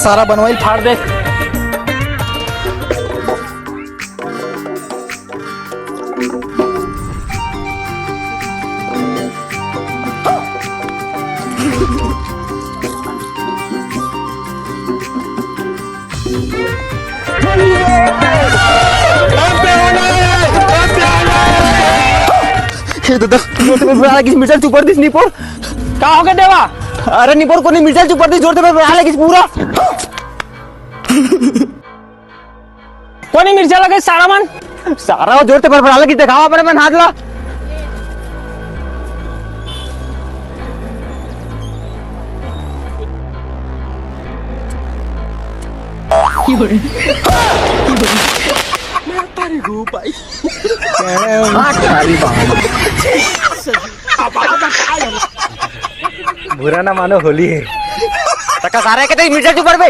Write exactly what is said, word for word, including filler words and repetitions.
सारा बनवाई फाड़ दे। हे दादा, जोर से बड़ा लगिस, मिर्चा चुपर दिस निपोर। का हो गे देवा? अरे निपोर कोनी, मिर्चा चुपर दिस, जोर से बड़ा लगिस पूरा। कोनी मिर्चा लगे सारा मन? सारा वो जोर से बड़ा लगिस, देखावा बड़े मन हाथ ला। बुरा ना मानो, होली है। तका सारे के तो मिर्चा चुपर बे।